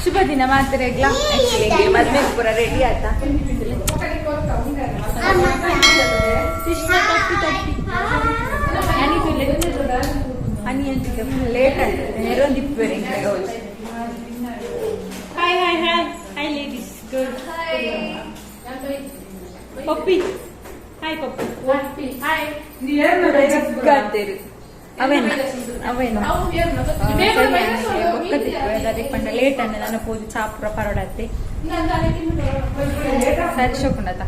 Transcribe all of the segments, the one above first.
ಶುಭ ದಿನ ಮಾತ್ರೆಗ್ಲ. ಮದ್ವೆ ಪೂರ ರೆಡಿ ಆಯ್ತಾ? ತಪ್ಪಿ ತಪ್ಪಿ ಅನಿ ಅಂತ ಲೇಟ್ ಆಯ್ತು. ನೆರೊಂದು ಇಪ್ಪು. Hi, hi, hi, hi ladies, good. Puppy, hi Puppy, hi. ಚಿಕ್ಕತ್ತೇರು ಅವೇನ ಅವೇನ ಬೊಕ್ಕದಿತ್ತು ಪಂಡ ಲೇಟ್ ಅನ್ನ ನನ್ನ ಪೂಜೆ ಚಾಪುರ ಪರೋಡತ್ತೆ. ಸರಿ, ಶೋಕುಂಡತ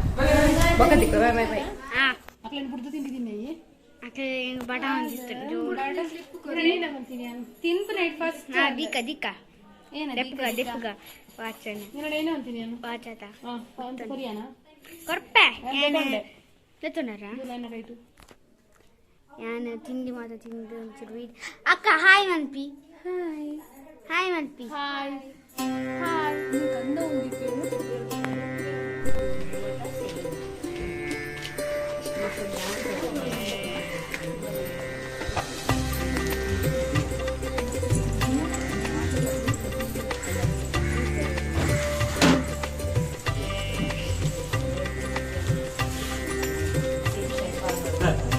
ಬೊಕ್ಕದಿಕ್ಕು. Bye bye bye. ಬಟ. ತಿನ್ಪು ನೈಟ್ ಫಸ್ಟ್. ದಿಕ್ಕ ದಿಕ್ಕ ದೆಪ್ಪುಗ ದೆಪ್ಪುಗ ವಾಚನೆ ವಾಚತ ಕೊರ್ಪೆ ದೆತ್ತುಂಡರ. ಯಾನ್ ತಿಂಡಿ ಮಾತ ತಿಂದು ಒಂಚೂರು. ಅಕ್ಕ, ಹಾಯ್ ಮನ್ಪಿ, ಹಾಯ್ ಹಾಯ್ ಮನ್ಪಿ. Hi hi.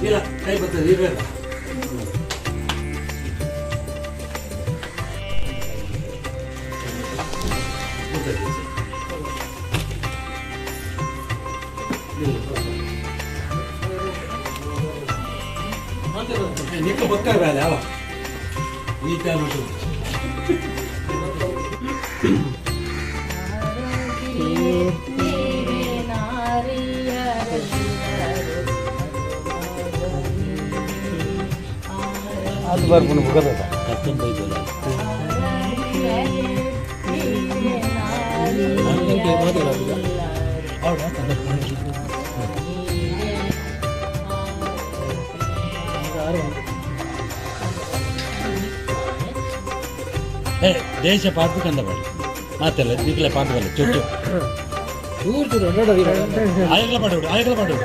ಇಲ್ಲ, ಕೈ ಬರ್ತದೆ ಇರಬೇಡ. ನಿಕ್ಕ ಬೊಕ್ಕ ಬೇಲೆ ಅವ ಈ ಟೈಮ್. ಅದು ಬರ್ಪುನ ಬುಗದ ಕತ್ತನ್ ಬೈದಲ್ಲ. ಮಾತಾಡೋದಿಲ್ಲ. ಹೌದಾ? ಏ ದೇಶ ಪಾರ್ಕು ಕಂದ ಬಳ್ಳಿ ಮಾತೆಲ್ಲ ನಿಕ್ಲೆ ಪಾರ್ಕು ಬಲ್ಲ ಚುಟ್ಟು ಚೂರು ಚೂರು ಆಯಕಲ ಪಾಡು, ಆಯಕಲ ಪಾಡು.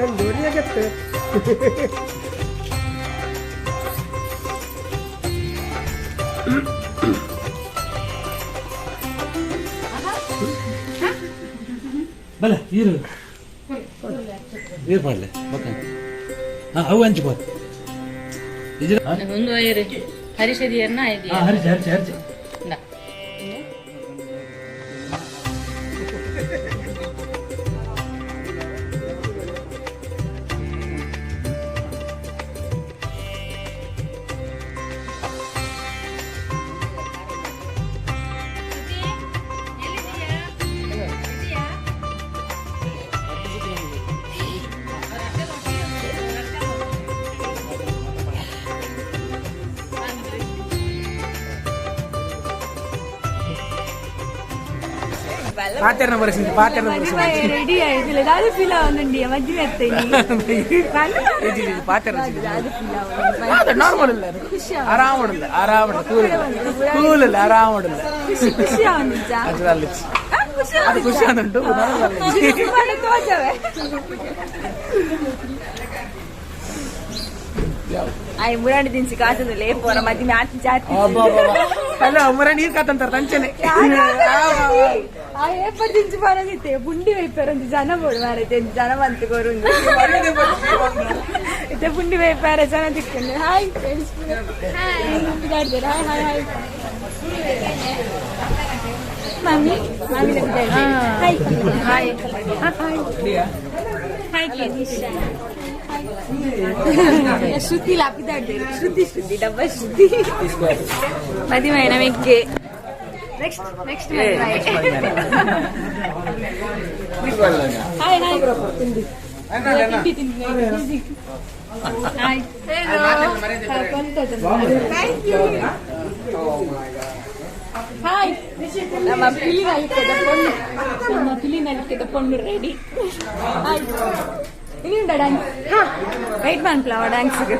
ಬಲ್ಲ ಈರು ನೀರು ಪಾಡ್ಲೆ ಬೊಕ್ಕ. ಹಾಂ, ಅವು ಹಂಚ್ಬೋದು. ಒಂದು ಐರು ಹರಿಷದಿಯನ್ನ. ಹಾಂ, ಹರಿಸಿ ಹರಿಸಿ ಹರಿಸಿ. ಪಾತೆರ್ನ ಬರಸಿಂದು, ಪಾತೆರ್ನ ಬರಸಿಂದು. ರೆಡಿ ಆಯ್ತು. ದಾದ ಫೀಲ್ ಆವೊಂದುಂಡಿ ಮದ್ವೆ ಅತ್ತೇನಿ. ಪಾತೆರ್ನ ನಾರ್ಮಲ್ ಇಲ್ಲ, ಆರಾಮ್ ಉಡಲ್ಲ, ಆರಾಮ್ ಉಡಲ್ಲ, ಕೂಲ್ ಇಲ್ಲ, ಕೂಲ್ ಇಲ್ಲ, ಆರಾಮ್ ಉಡಲ್ಲ. ಖುಷಿ ಖುಷಿ ಆವೊಂದುಂಚ. ಅದು ಅಲ್ಲಿ ಅದು ಖುಷಿ ಆದುಂಟು. ತೋಜವೆ. ಆಯ್ ಮುರಾಣಿ ದಿನಸಿ ಕಾತಂದು ಲೇ ಪೋರ ಮದ್ವೆ ಆತಿ ಜಾತಿ. ಅಲ್ಲ, ಮುರ ನೀರ್ ಕಾತಂತಾರ ತಂಚನೆ. ಆ ಏಪರ್ ದಿಂಚು ಬರೋದಿತ್ತೆ ಪುಂಡಿ ವೈಪರ್ ಜನ ಬೋಡು ಮಾರೈತೆ. ಜನ ಬಂತು ಕೊರುಂದು ಇತ್ತೆ ಪುಂಡಿ ವೈಪಾರ ಜನ ತಿಕ್ಕೊಂಡು. Hi friends, hi hi hi. Mummy, mummy, hi hi hi hi. ಶ್ರುತಿ ಲಾಪಿದಾಡ್ದೇರು. ಶ್ರುತಿ ಶ್ರುತಿ ಡಬ್ಬ ಶ್ರುತಿ ಮದಿಮೆ ನಮಗೆ. Next next. Hi hi, ತಿಂಡಿ ತಿಂಡಿ. Hi, thank you. Hi. ನಮ್ಮ ಪಿಲಿ ನಲಿಕೆದ ಪೊಣ್ಣು, ನಮ್ಮ ಪಿಲಿ ನಲಿಕೆದ ಪೊಣ್ಣು ರೆಡಿ. ಹಾಯ್. ಇನಿ ಡ್ಯಾನ್ಸ್ ವೆಯ್ಟ್ ಮನ್ಪುಲ ಡ್ಯಾನ್ಸ್ಗೆ.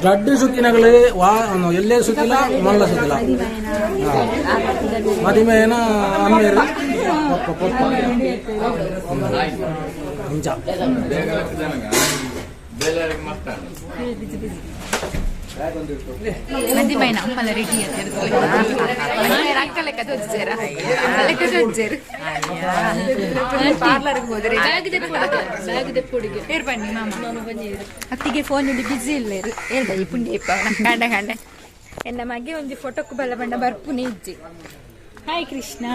ರಡ್ಡು ಸುತ್ತಿನಗಳು ವಾ ಎಲ್ಲೇ ಸುತ್ತಿಲ್ಲ, ಮಲ್ಲ ಸುತ್ತಿಲ್ಲ. ಮದಿಮೆನ ಅಮ್ಮೇರು ಪೊಪ್ಪ ಪೊಪ್ಪ ಅಂಚ. ಬಿಸಿ ಬಿಸಿ. ಮದಿಮೈನ ಅಮ್ಮಲ ರೆಡಿ ಅಕ್ಕ ಲೆಕ್ಕ ತೋಜ್ಜೇರ ಲೆಕ್ಕ ತೋಜ್ಜೇರು ಪಾರ್ಲರ್ಗೆ ಹೋದ್ರೆ ಏರ್ ಬನ್ನಿ ಮಾಮ ಅತ್ತಿಗೆ ಫೋನ್ ಬಿಸಿ ಇಲ್ಲ ಇರು ಹೇಳ್ದ ಈ ಪುಂಡಿ ಕಾಂಡ ಕಾಂಡ ಎನ್ನ ಮಗೆ ಒಂಜಿ ಫೋಟೋಕ್ ಬಲ್ಲ ಬಣ್ಣ ಬರ್ಪುನೆ ಇಜ್ಜಿ. ಹಾಯ್ ಕೃಷ್ಣ,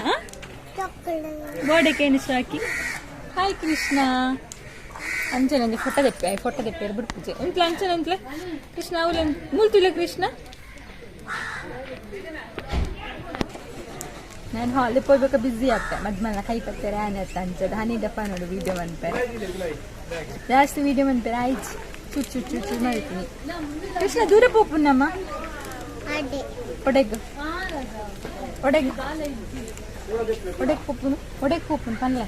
ಗೋಡೆಕೇನು ಸಾಕಿ. ಹಾಯ್ ಕೃಷ್ಣ, ಅಂಚನೆ ಒಂಜಿ ಫೋಟೋ ದೆಪ್ಪೆ, ಫೋಟೋ ದೆಪ್ಪೆ ಬಿಡ್ಪುಜೆ ಉಂತ್ಲ ಅಂಚನೆ ಉಂತ್ಲೆ ಕೃಷ್ಣ ಅವಲ ಮುಲ್ತಿಲ್ಲ ಕೃಷ್ಣ. ನಾನು ಹಾಲ್ ಪೋಯ್ಬೇಕ ಬಿಸಿ ಆಗ್ತೆ ಮದ್ಮಲ್ಲ ಕೈ ಪತ್ತಾರೆ ಆನೆ ಅತ್ತ ಅಂಚದ ಹನಿ ದಪ್ಪ ನೋಡು ವಿಡಿಯೋ ಮನ್ಪೆರೆ ಜಾಸ್ತಿ ವಿಡಿಯೋ ಮನ್ಪೆರೆ ಆಯ್ತು ಚುಚ್ಚು ಚುಚ್ಚು ಚುಚ್ಚು ಮಾಡ್ತೀನಿ. ಕೃಷ್ಣ ದೂರ ಪೋಪುನಮ್ಮ ಒಡೆಗ್ ಒಡೆಗ್ ಒಡೆಗ್ ಪೋಪುನು ಒಡೆಗ್ ಪೋಪುನು ಪನ್ಲ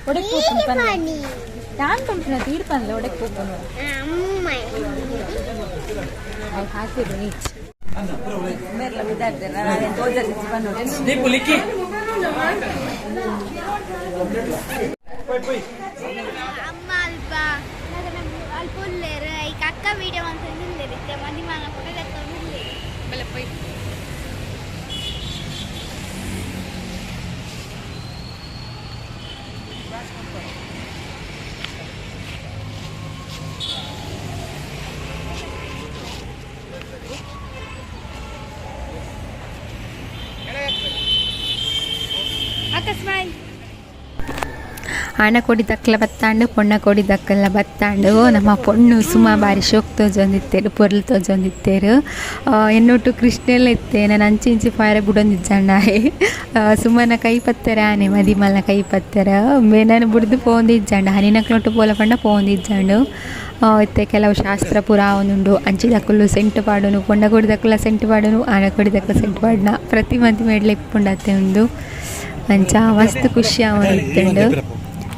ಒಡೆಗ್ ಪೋಪುನು ಪನ್ಲ ಯಾನ್ ಪನ್ಪುನ ತೀರ್ ಪನ್ಲ ಒಡೆಗ್ ಪೋಪುನು ಹಾಕಿರು ನೀಚ್ ದೀಪು ಲಿಕ್ಕಿ ಅಮ್ಮ ಅಲ್ಪ ಅಲ್ಪ ಉಲ್ಲೇರು ಐಕ್ ಅಕ್ಕ ವಿಡಿಯೋ ಅಂತ ಉಲ್ಲೇರು ಮದಿಮಾನ ಫೋಟೋ ತೆಕ್ಕೊಂಡು ಉಲ್ಲೇರು. ಅಕ್ಕ ಸ್ಮೈಲ್. ಆಣ ಕೊಡಿ ದಕ್ಕಲ ಬತ್ತಾಂಡು ಪೊಣ್ಣ ಕೊಡಿ ದಕ್ಕಲ ಬತ್ತಾಂಡು ನಮ್ಮ ಪೊಣ್ಣು ಸುಮಾ ಬಾರಿ ಶೋಕ್ ತೋಜೊಂದಿತ್ತೇರು ಪೊರ್ಲು ತೋಜೊಂದಿತ್ತೇರು. ಎನ್ನೊಟ್ಟು ಕೃಷ್ಣೆಲ್ಲ ಇತ್ತೆ ನಾನು ಅಂಚಿ ಇಂಚಿ ಪಾಯರ ಬುಡೊಂದಿಜ್ಜಂಡಾಯೆ ಸುಮ್ಮನ ಕೈ ಪತ್ತೆರ ಆನೆ ಮದಿಮಲ್ನ ಕೈ ಪತ್ತೆರ ನಾನು ಬುಡ್ದು ಪೋವೊಂದಿಜ್ಜಂಡ ಹನಿನಕ್ಲೊಟ್ಟು ಪೋಲ ಪಂಡ ಪೋವೊಂದಿಜ್ಜಂಡು. ಇತ್ತೆ ಕೆಲವು ಶಾಸ್ತ್ರ ಪೂರ ಆವೊಂದುಂಡು ಅಂಚಿ ದಕ್ಕಲು ಸೆಂಟು ಪಾಡುನು ಪೊಣ್ಣ ಕೊಡಿ ದಕ್ಕಲ ಸೆಂಟು ಪಾಡುನು ಆಣ ಕೊಡಿ ದಕ್ಕಲ ಸೆಂಟು ಪಾಡುನ ಪ್ರತಿ ಮದಿಮೆಡ್ಲ ಇಪ್ಪುಂಡತ್ತೆ ಉಂದು ಅಂಚ ಮಸ್ತ್ ಖುಷಿ ಆವೊಂದಿತ್ತುಂಡು.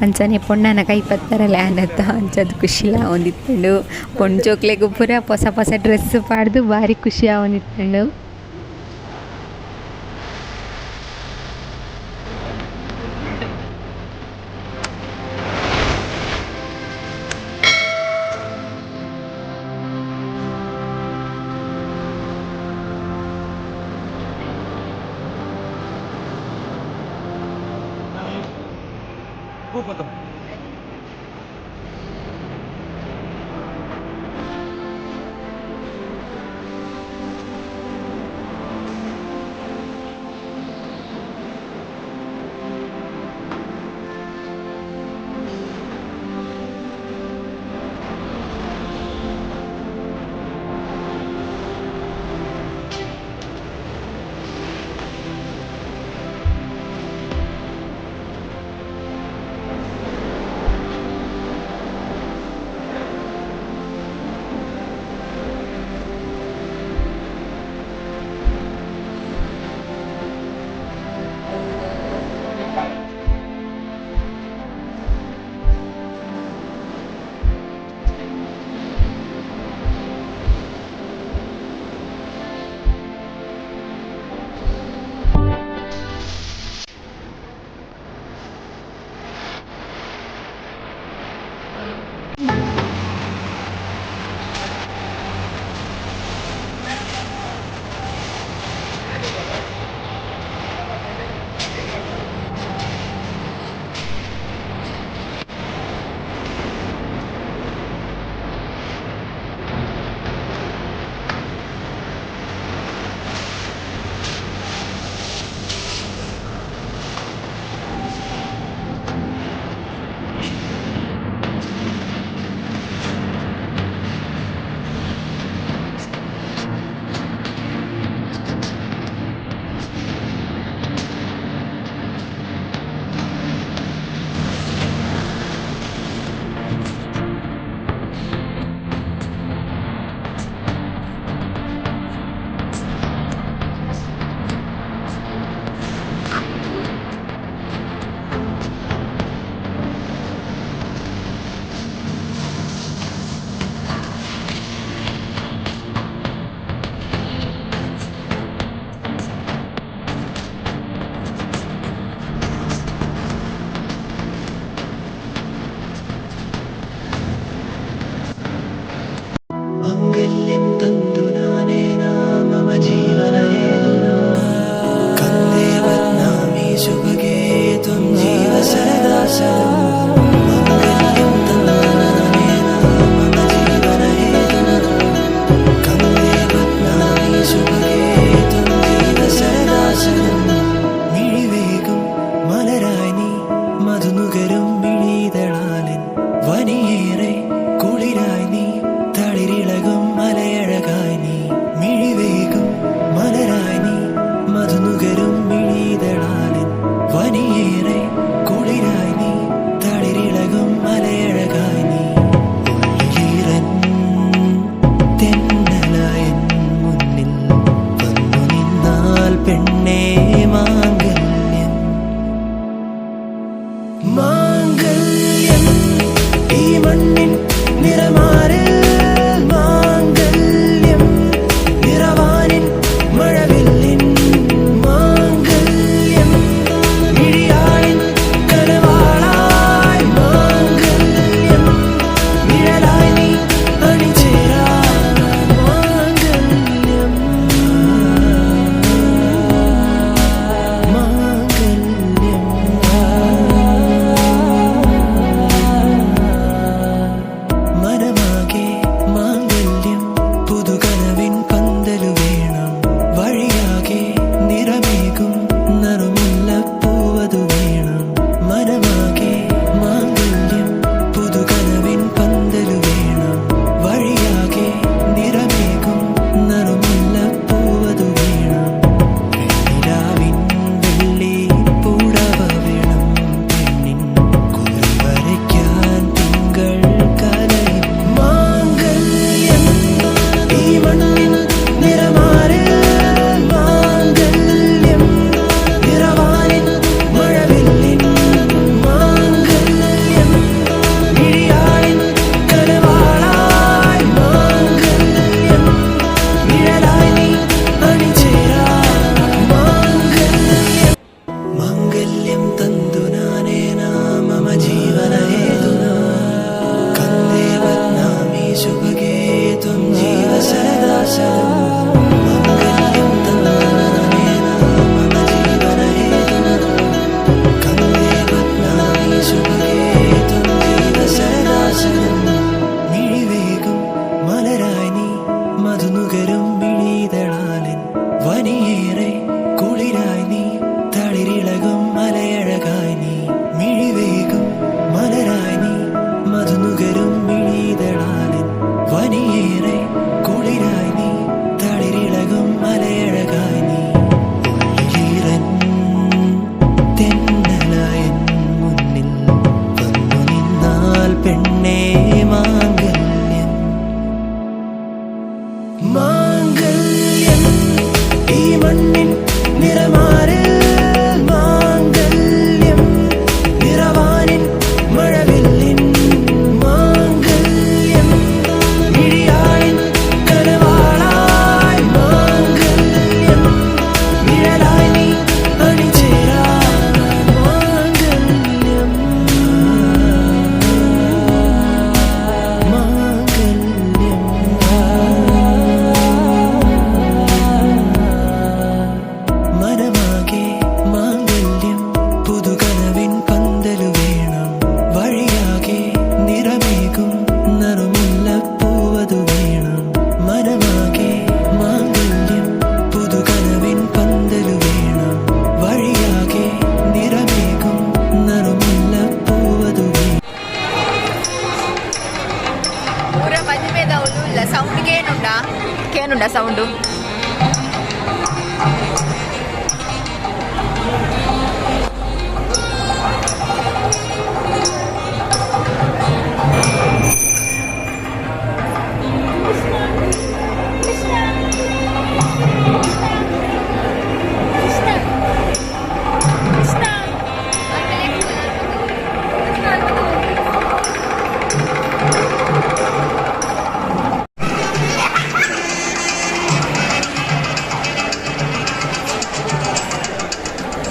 ಅಂಚನೆ ಪೊಣ್ಣನ ಕೈ ಪತ್ತರಲ್ಲ ಆನತ್ತ ಅಂಚದ ಖುಷಿಲ ಆವೊಂದಿತ್ತುಂಡು. ಪೊಣ್ಣು ಜೋಕ್ಲೆಗ್ ಪೂರ ಪೊಸ ಪೊಸ ಡ್ರೆಸ್ ಪಾಡ್ದು ಬಾರಿ ಖುಷಿ ಆವೊಂದಿತ್ತುಂಡು. ത്വം ജീവ സദാ ശതം. മിഴിവേകും മലരായി നീ, മധുനുകരും മിഴിതളാലൻ വനിയേറെ കുളിരായി നീ, തളിരിളകും മലയഴകായി നീ. മിഴിവേകും മലരായി നീ, മധുനുകരും മിഴിതളാലൻ വനിയേറെ കുളിരായി നീ, തളിരിളകും മലയഴകായി നീ. ഉള്ളിലീറൻ തെന്നലായൻ മുന്നിൽ വന്നു നിന്നാൽ പെണ്ണേ മാംഗല്യം, മാംഗല്യം. ഈ മണ്ണിൻ നിറമാറിൽ മാംഗല്യം, നിറവാനിൻ മഴവില്ലിൻ മാംഗല്യം, മിഴിയാളിൻ കനവാളായി മാംഗല്യം, നിഴലായി നീ അണിചേരാ മാംഗല്യം, മാംഗല്യം. മനമാകെ മാംഗല്യം, പുതുകനവിൻ പന്തലു വേണം. വഴിയാകെ നിറമേകും നറുമുല്ലപ്പൂവതു വേണം. മനമാകെ മാംഗല്യം, പുതുകനവിൻ പന്തലു വേണം. വഴിയാകെ നിറമേകും നറുമുല്ലപ്പൂവതു വേണം. വെണ്ണിലാവിൻ വെള്ളി പുടവ വേണം. പെണ്ണിൻ കുറി വരയ്ക്കാൻ തിങ്കൾ കലയും. മാംഗല്യം, ഈ മണ്ണിൻ നിറമാറിൽ മാംഗല്യം, നിറവാനിൻ മഴവില്ലിൻ മാംഗല്യം, മിഴിയാളിൻ കനവാളായി മാംഗല്യം, നിഴലായി നീ അണിചേരാ മാംഗല്യം. മാംഗല്യം തന്തുനാനേന മമ ജീവനഹേതുനാ, കന്ദേ ബധ്നാമി സുഭഗേ ത്വം ജീവ സദാ ശതം. മാംഗല്യം തന്തുനാനേന മമ ജീവനഹേതുനാ, കന്ദേ ബധ്നാമി സുഭഗേ ത്വം ജീവ സദാ ശതം. മിഴിവേകും മലരായി നീ, മധുനുകരും മിഴിതളാലൻ വനിയേറെ കുളിരായി നീ, തളിരിളകും മലയഴകായി നീ. മിഴിവേകും മലരായി നീ, മധുനുകരും മിഴിതളാലൻ വനിയേറെ കുളിരായി നീ, തളിരിളകും മലയഴകായി നീ. ഉള്ളിലീറൻ തെന്നലായൻ മുന്നിൽ വന്നു നിന്നാൽ പെണ്ണേ മാംഗല്യം, മാംഗല്യം. ഈ മണ്ണിൻ നിറമാറിൽ മാംഗല്യം, നിറവാനിൻ മഴവില്ലിൻ മാംഗല്യം, മിഴിയാളിൻ കനവാളായി മാംഗല്യം, നിഴലായി നീ അണിചേരാ മാംഗല്യം, മാംഗല്യം. മനമാകെ മാംഗല്യം, പുതുകനവിൻ പന്തലു വേണം. വഴിയാകെ നിറമേകും നറുമുല്ലപ്പൂവതു വേണം. മനമാകെ മാംഗല്യം, പുതുകനവിൻ പന്തലു വേണം. വഴിയാകെ നിറമേകും നറുമുല്ലപ്പൂവതു വേണം. ಪೂರ ಮದುವೆದವಳು ಇಲ್ಲ. ಸೌಂಡ್ ಕೇನುಂಡಾ? ಕೇನುಂಡಾ ಸೌಂಡು?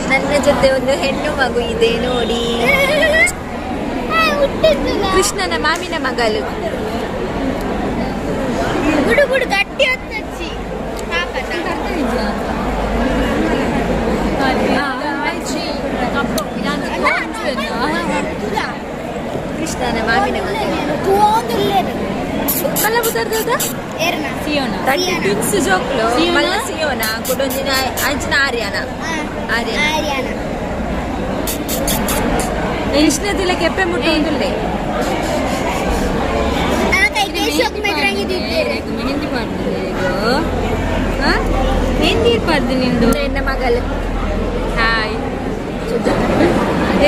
ನನ್ನ ಜೊತೆ ಒಂದು ಹೆಣ್ಣು ಮಗು ಇದೆ ನೋಡಿ. ಕೃಷ್ಣನ ಮಾಮಿನ ಮಗಳು. ಗುಡು ಗುಡು ಗಟ್ಟಿ ಹೊತ್ತಚ್ಚಿ ಪಾಪದ. ಕೃಷ್ಣನ ಮಾಮಿನ ಮಗಳು. ತೂವೊಂದುಲ್ಲೆರ್. ಮಲ್ಲ ಬುದರ್ದ. ಏರ್ನ? ಸಿಯೋನಾ ಟ್ವಿನ್ಸ್ ಜೋಕ್ಲು ಮಲ್ಲ ಸಿಯೋನ ಕುಡೊಂಜಿನ ಅಂಚಿನ ಆರ್ಯಾನ. ಆರ್ಯಾನ. ಆರ್ಯಾನ. ಕೃಷ್ಣ ತಿಲಕ್ ಎಪ್ಪೆ ಮುಟ್ಟೊಂದುಲ್ಲೆ. ಮೆಹಂದಿ ಮಾಡ್ತಿದ್ದೆ ಇದು. ಮೆಹಂದಿ ಇರ್ಬಾರ್ದು ನಿಂದು. ಎನ್ನ ಮಗಲ್. ಹಾಯ್.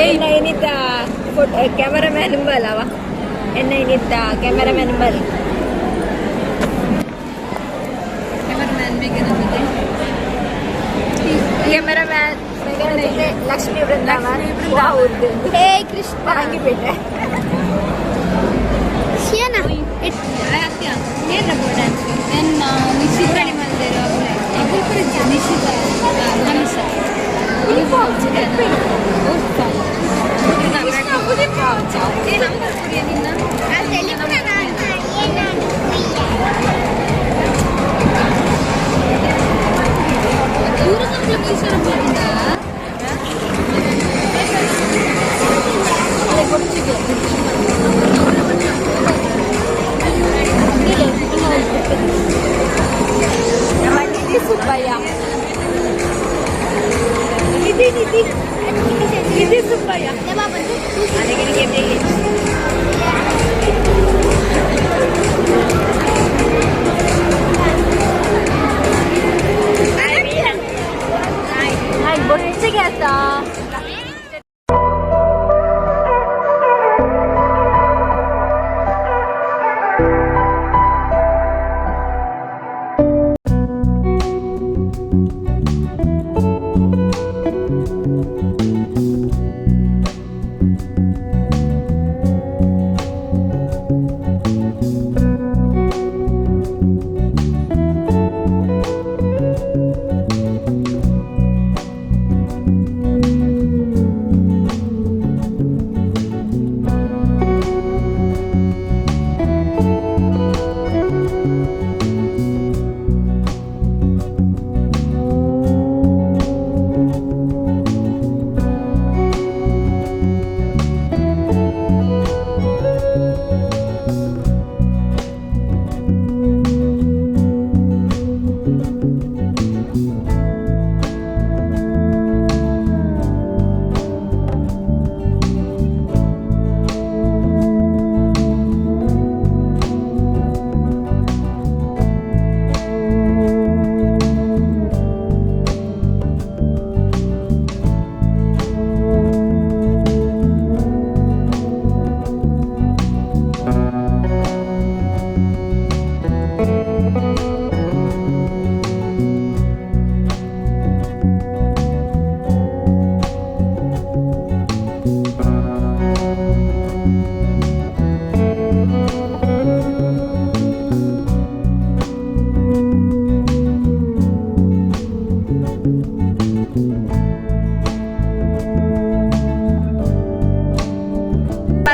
ಏಯ್, ಏನಿತ್ತ ಫೋಟೋ ಕ್ಯಾಮರಾಮ್ಯಾನ್ ಇಂಬಲ್ಲವ ಎನ್ನ ಏನಿತ್ತ ಕ್ಯಾಮರಾಮ್ಯಾನ್ ಇಂಬಲ್. ಕ್ಯಾಮರಾಮ್ಯಾನ್ ಮೇಘನ ಜೊತೆ. ಕ್ಯಾಮರಾಮ್ಯಾನ್ ಮೇಘನ ಜೊತೆ ಲಕ್ಷ್ಮೀ ವೃಂದಾವನ್. ಹೇ ಕೃಷ್ಣ. ಪರಂಗಿಪೇಟೆ. ಸಿಯೋನ. ನನ್ನ ನಿಶಿತ ನಿಶಿತ ನಮಿಷ. ನಮ್ಮ ನಿಧಿ ಸುಬ್ಬಯ್ಯ, ನಿಧಿ ನಿಧಿ ನಿಧಿ ಸುಬ್ಬಯ್ಯ. ಬೊಚ್ಚಿಗೆ ಆತಾ.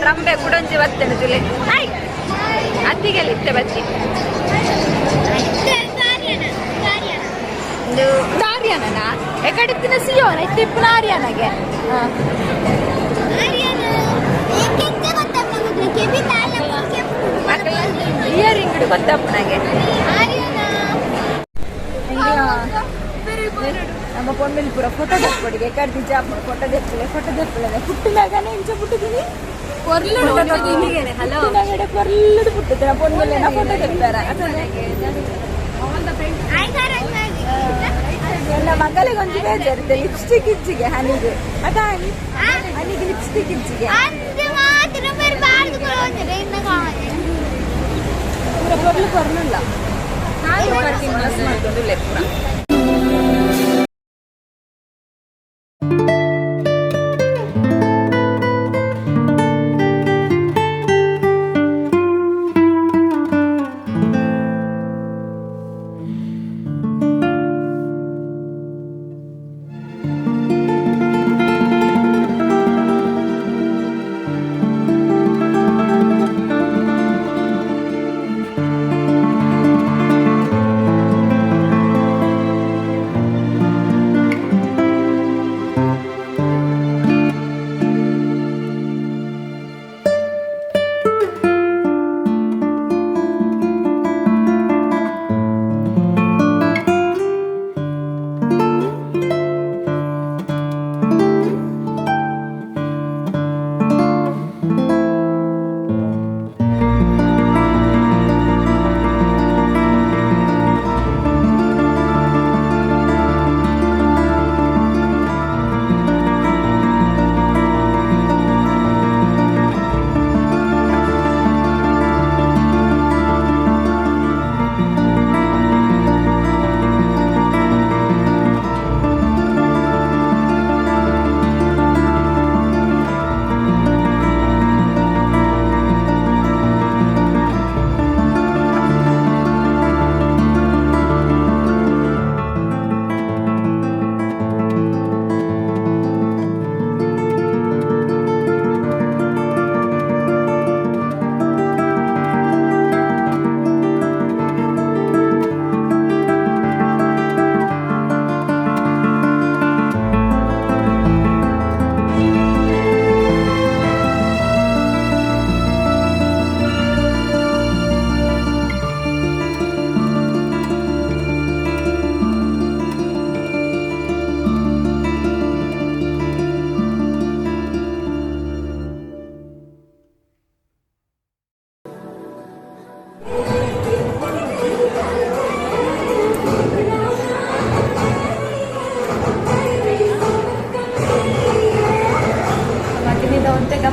ರಂಬೆ ಕುಡೊಂಜಿ ಬರ್ತೇನೆ ಜುಲೆ ಅತ್ತಿಗೆಲ್ಲ ಇತ್ತೆ ಬಚ್ಚಿ. ಒಂದು ಆರ್ಯಾನ ಎಕಡೆತ್ತಿನ ಸಿಯೋನ ಇತ್ತೆ ಇಪ್ಪುನ ಆರ್ಯಾನಗೆ. ಇಯರಿಂಗ್ ಗೊತ್ತಪ್ಪನಾಗೆ. ನಮ್ಮ ಪೊಣ್ಣಲ್ಲಿ ಪೂರ ಫೋಟೋ ತೆಪ್ಪಡಿಗೆ ಕರ್ದಿ ಜಾಪುಡು ಫೋಟೋ ದೆಪ್ಪಲೆ ಫೋಟೋ ದೆಪ್ಪಲೆ ಪುಟ್ಟಿನಾಗನೆ ಇಂಚ ಪುಟ್ಟಿದ್ದೀನಿ. ಪುಟ್ಟಿನಾಗಡೆ ಪೊರ್ಲುಡು ಪುಟ್ಟುತ್ತೆ ಪೊಣ್ಣಲೆ ಫೋಟೋ ತೆಪ್ಪಾರ. ನನ್ನ ಮಗಳಿಗೆ ಒಂದು ಬೇಜಾರಿದೆ, ಲಿಪ್ಸ್ಟಿಕ್ ಇಜ್ಜಿಗೆ ಹನಿಗೆ. ಅದ ಹನಿ, ಹನಿಗೆ ಲಿಪ್ಸ್ಟಿಕ್ ಇಜ್ಜಿಗೆ. ಪೂರ ಪೊರ್ಲು ಪೊರ್ಲುಲ್ಲ ಲೆಪ್ಪ.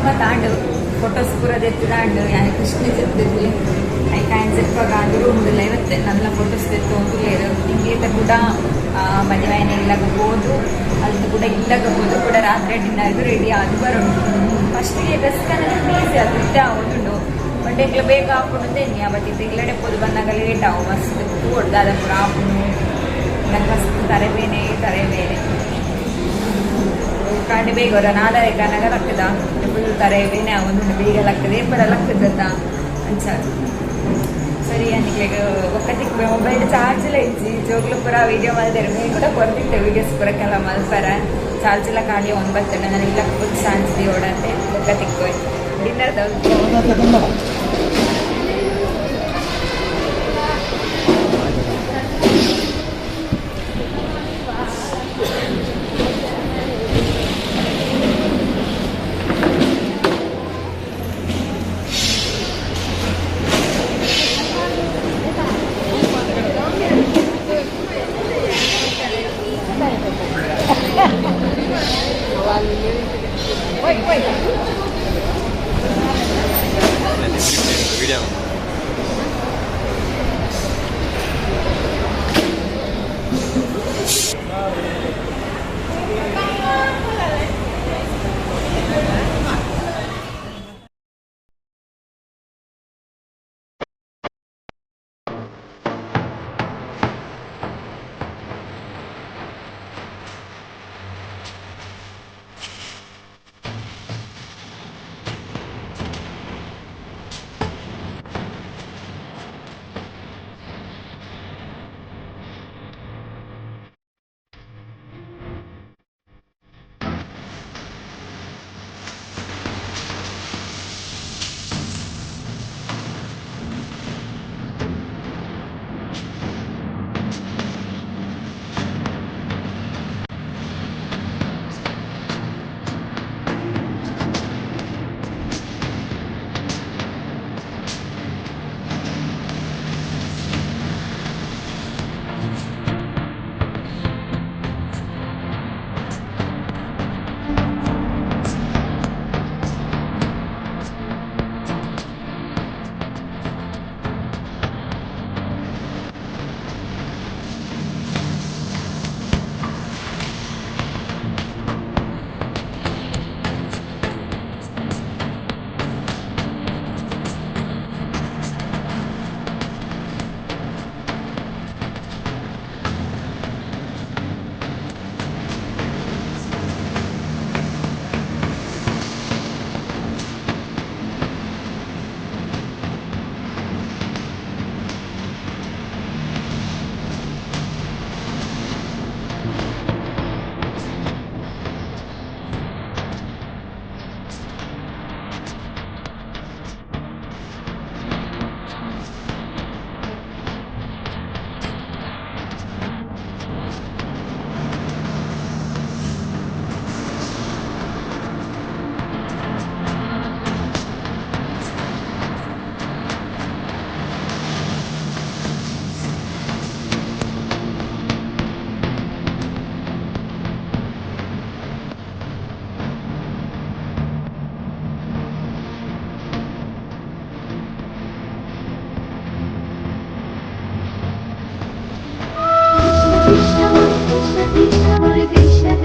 ಮಾತಾಂಡು ಫೋಟೋಸ್ ಪೂರ ದೆತ್ತದಾಂಡು. ಯಾನ್ ಕೃಷ್ಣ ಜೆತ್ತಿದ್ವಿ. ಐಕ್ ಆಯನ್ ಜೆಪ್ಪಾಗ ರೂಮ್ದಿಲ್ಲ ಇವತ್ತೆ ನನ್ನ ಫೋಟೋಸ್ ದೆತ್ತು ಒಂದುಲೇರು. ಹಿಂಗೇತ ಕೂಡ ಮದುವೆ ಇಲ್ಲಗ ಪೋದು, ಅಲ್ತು ಕೂಡ ಇಲ್ಲಗ ಪೋದು ಕೂಡ ರಾತ್ರಿ ಡಿನ್ನರ್ಗೆ ರೆಡಿ ಆದ್ ಬರೋಣ. ಫಸ್ಟಿಗೆ ಡ್ರೆಸ್ ಕನ್ನಡ ಈಸಿ ಅದು ಇತ್ತೆ ಆವೊಂದುಂಡು. ಬಟ್ ಎಂಕ್ಲ ಬೇಗ ಆಪುಂಡು ಎನ್ನಿಯ. ಬಟ್ ಇತ್ತೆ ಇಲ್ಲಡೆ ಪೋದು ಬಂದಾಗ ಲೇಟ್ ಆವು ಮಸ್ತ್. ತೂವೊಡು ದಾದ ಪೂರ ಆಪುಂಡು. ನಂಗೆ ಮಸ್ತ್ ತರೆ ಬೇನೆ, ತರೆ ಬೇನೆ. ಕಾಂಡೆ ಬೇಗ ಹೊರ ನಾಲ್ವರೆ ಕನಗ ಲಕ್ಕದ. ಫುಲ್ ತರೆ ಬೇನೆ ಆವೊಂದುಂಡು. ಬೇಗ ಲಕ್ಕದ ಏಪಡ ಲಕ್ಕದ ಅಂಚ. ಸರಿ, ನಿಕ್ಲೆಗ್ ಒಕ್ಕತಿಕ್. ಮೊಬೈಲ್ ಚಾರ್ಜ್ ಎಲ್ಲ ಇಜ್ಜಿ. ಜೋಕ್ಲು ಪೂರ ವೀಡಿಯೋ ಮಲ್ದೆರ್. ಮೇ ಕೂಡ ಕೊರ್ದಿತ್ತೆ ವೀಡಿಯೋಸ್ ಪೂರಕ್ಕೆಲ್ಲ ಮಲ್ಪರ. ಚಾರ್ಜ್ ಎಲ್ಲ ಖಾಲಿ ಒಂಬತ್ತು. ನಾನು ಇಲ್ಲ ಚಾರ್ಜ್ ಓಡಂತೆ. ಬೊಕ್ಕ ತಿಕ್ಕೋಯ್ ಡಿನ್ನರ್.